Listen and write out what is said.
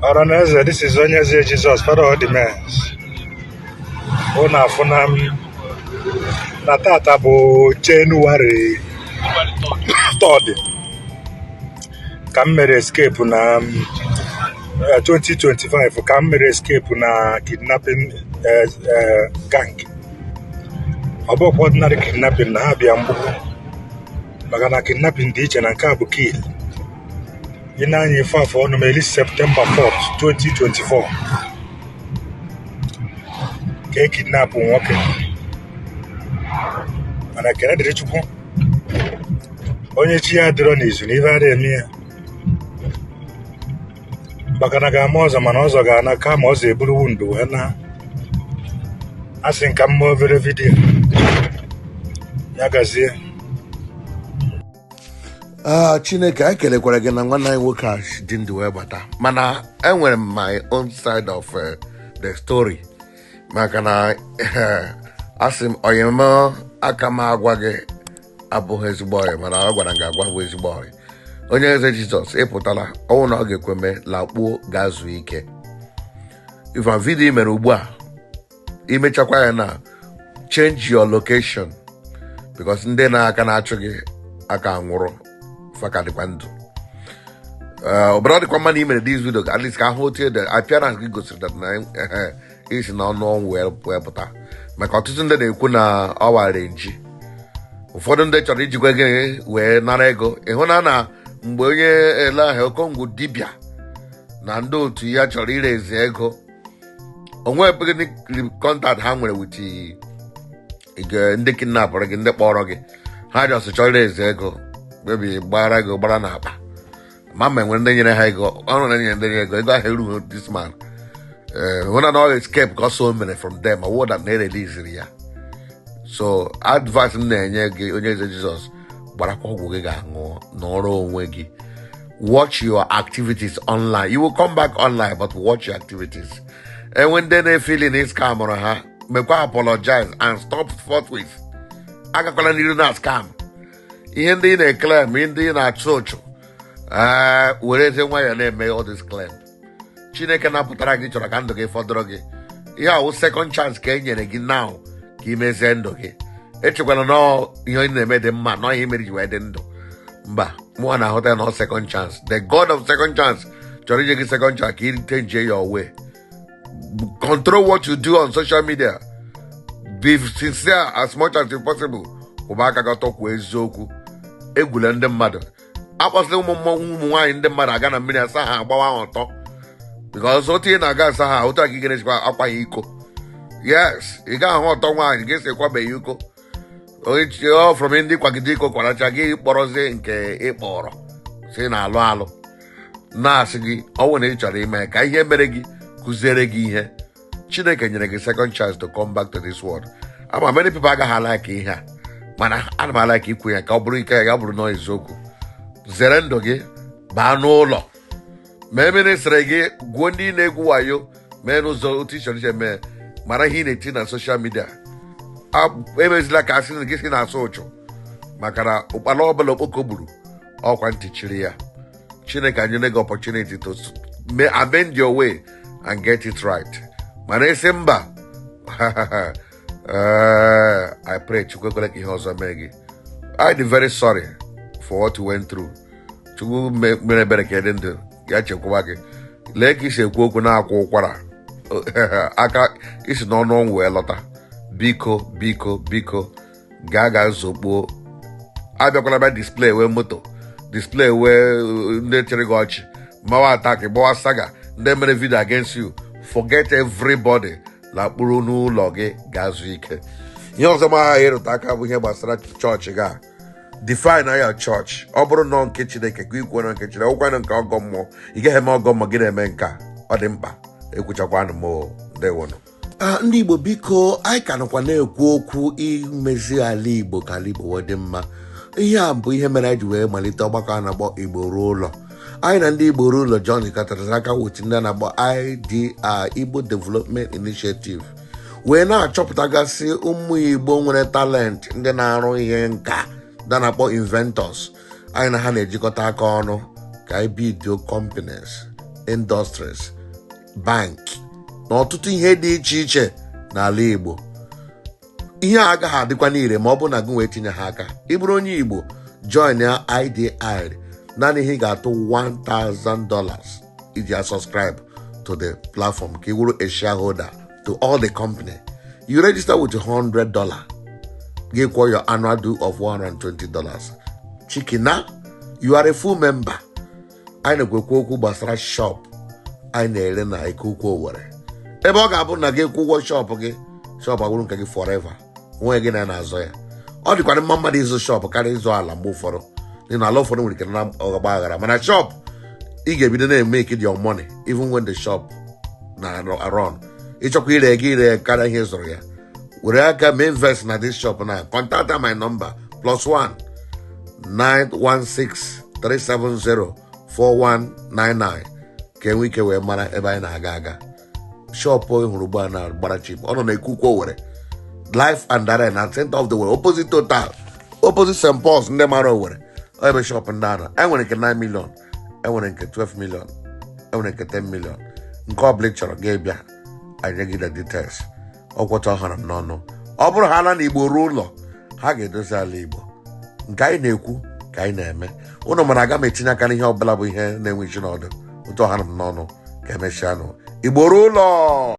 Ọhaneze, this is Onyeze Jesus, father of the mens. Unu afụna m na tata bụ Jenụwarị 3rd ka m mere escape na 2025, ka m mere escape na kidnapping gang. Ọ bụkwa ordinary kidnapping na ha bịa mgbukwu, maka na kidnapping dị iche na nke a bụ kill. Ị na-anya ife afọ ọnụ m eri September 4th, 2024 ka e kidnap nwoke. Mana ekele dịrị Chukwu, onye chi ya dịrọ n'izu na ife adịghị eme ya, maka na ga-ama ọzọ, mana ọzọ ga-ana kama ọzọ eburu wundu wee na asị nka mma obere video ya gazie. Ah, Chineke, anyị kelekwara gị na nwanne anyị nwoke a dị ndụ wee bata. Mana enwere m my own side of the story, maka na asị m oyim aka m agwa gị abụghị ezigbo ọyị, mana ọ gwara m gị agwa bụ ezigbo ọyị. Onye eze Jizọs, ịpụtala ọnwụ na ọ ga-ekwe mee, lakpuo, gaa zuo ike. Ife video i mere ugbu a, imechakwa ya na change your location, because ndị na-aka na-achụ gị aka nwụrụ, faka dịkwa ndụ. Obodo ọ dịkwa mma na i mere this video, at least ka ahụ otu ede appearance gị gosiri that na isi na ọnụ ọnwụ wee pụta, maka ọtụtụ ndị na-ekwu na ọ wara nji. Ụfọdụ ndị chọrọ ijikwa gị wee nara ego. Ịhụ na mgbe onye ele ahụ Okongwu dibịa na ndị otu ya chọrọ irezi ego, onwe contact ha nwere with ndị kidnapụrụ gị, ndị kpọrọ gị, ha just chọrọ irezi ego, mebi gbara ego gbara n'akpa. Ma enwere ndị nyere ha ego, ọrụ na nyere ndị nyere ego, ego ahụ erughị this man. Ee, hụ na ọ escape ka ọsọ o mere from them, ọwụ that na ereliziri ya. So advice m na-enye gị, onye eze Jizọs, gbarakwa ọgwụ gị ga-aṅụ, nọrọ onwe gị. Watch your activities online. You will come back online, but watch your activities. Enwe ndị na-efili na scamụrụ ha, mekwa apologize and stop forthwith. Agakwala n'iru na scam. Ihe ndị ị na-eclaim, ihe ndị ị na-achụ ụchụ, ee, were eze nwayọọ na-eme all this claim. Chineke napụtara gị chọrọ ka ndụ gị fọdụrụ gị. Ihe awụ second chance ka e nyere gị now ka ị mezie ndụ gị. Echekwala na ihe ị na-eme dị mma, na ihe mere ji wee dị ndụ. Mba, mụnwa na-ahụta ya na second chance. The God of second chance chọrọ inye gị second chance ka ị change your way. Control what you do on social media. Be sincere as much as possible. Kwụba aka gị ọtọ, kwuo eziokwu. Egwula ndị mmadụ. Akpọsịla ụmụ mmọnwụ, ụmụ nwaanyị ndị mmadụ aga na mmiri asa ha, agbawa ha ọtọ, because otu ị na-aga asa ha, otu a ka ị ga-esikwa akwa ya iko. Yes, ị ga-ahụ ọtọ nwaanyị ga-esi ekwabeghị iko ọ from ndị kwagide iko kwaracha gị, kpọrọzie nke ị kpọrọ si na alụ alụ na-asị gị. Ọnwụ na ị chọrọ ime ka ihe mere gị kụziere gị ihe. Chineke nyere gị second chance to come back to this world. Ama many people agaghị alike ihe a, mana ana m alike ikwu ya ka ọ bụrụ ike ya bụrụ nọọ eziokwu. Zere ndụ gị, baa n'ụlọ, ma emere sịrị gị gwuo ndị na-egwu wayo, mee n'ụzọ otu ị chọrọ iche mee. Mara ihe ị na-eti na social media. Emezila ka asị na gị si na-asụ ụchụ, maka na ụkpala ọbụla okpoko gburu, ọkwa ntị chiri ya. Chineke anyere gị opportunity to may amend your way and get it right, mana isi mba. I pray Chukwu ekwela ka ihe ọzọ mee gị. I dị very sorry for what you went through. Chukwu mere ebere ka ịdị ndụ, ya chekwaba gị. Lee ka isi ekwu okwu na-akwa ụkwara aka isi n'ọnụ ọnwụ wee lọta. Biko, biko, biko, gaa gaa zokpuo. Abịakwala bịa display wee moto, display wee ndị chịrị gị ọchị, mawa attack, gbawa saga, ndị mere video against you. Forget everybody, lakpuru n'ụlọ gị, gaa zuo ike. Ihe ọzọ ma aghaghị ịrụta aka bụ ihe gbasara chọọchị gị a. Define ya chọọchị. Ọ bụrụ nọ nke Chineke ka ikwu nọ nke Chineke, ọgwụkwanụ nke ọgọ mmụọ. Ị gaghị eme ọgọ mmụọ gị na-eme nke a. Ọ dị mkpa ekwuchakwanụ m o. Ndewonụ. Ndị Igbo, biko, anyị ka nọkwa na-ekwu okwu imezi ala Igbo ka ala Igbo wee dị mma. Ihe a bụ ihe mere anyị ji wee malite ọgbakọ a na-akpọ Igbo Ruo Ụlọ. Anyị na ndị Igbo Ruo Ụlọ John jikọtara aka with ndị a na-akpọ IDI, Igbo Development Initiative, wee na-achọpụtagasị ụmụ Igbo nwere talent, ndị na-arụ ihe nka, ndị a na-akpọ inventors. Anyị na ha na-ejikọta aka ọnụ ka anyị bido companies. Industries, bank na ọtụtụ ihe dị iche iche n'ala Igbo. Ihe a agaghị adịkwa n'ire ma ọ bụrụ na gị wee tinye ha aka. Ị bụrụ onye Igbo, join ya IDI, naanị ihe ị ga-atụ $1,000 iji ya subscribe to the platform ka ị wụrụ a shareholder to all the company. You register with $100, gị kwụọ your annual due of $120. Chikina, you are a full member. Anyị na-ekwekwu okwu gbasara shop anyị na-ere na Eke Ukwu Owerri, ebe ọ ga-abụ na gị kwụ ụgwọ shop gị, shop agwụrụ nke gị forever, onwe gị na na-azọ ya. Ọ dịkwara mma mmadụ ịzụ shop karịa ịzụ ala mgbe ụfọdụ, n'ihi na ala ụfọdụ nwere ike na ọgba aghara, mana shop ị ga-ebido na-emeke your money even when the shop na run. Ịchọkwa ire gị ire karịa ihe zụrụ ya. Were aka mee invest na this shop na contact my number +1 916 370 4199 ka enwe ike wee mara ebe anyị na-aga aga. Shop ị hụrụ ugbu a na gbara cheap. Ọ nọ na Eke Ukwu Owerri, live and direct na center of the world, opposite Total, opposite St. Paul's. Ndị mara Owerri, ọ ebe shop ndị a na enwere nke 9 million, enwere nke 12 million, enwere nke 10 million. Nke ọ bụla ị chọrọ ga-ebịa anyị gị the details. Ọkwọta ọhụrụ m n'ọnụ, ọ bụrụ ha na Igbo ruo ụlọ, ha ga-edozi ala Igbo. Nke anyị na-ekwu ka anyị na-eme. Ụnụ mara aga m etinye aka n'ihe ọbụla bụ ihe na-enwe isi n'ọdụ. Otu ọhara m n'ọnụ, ka emesịanụ. Igbo ruo ụlọ.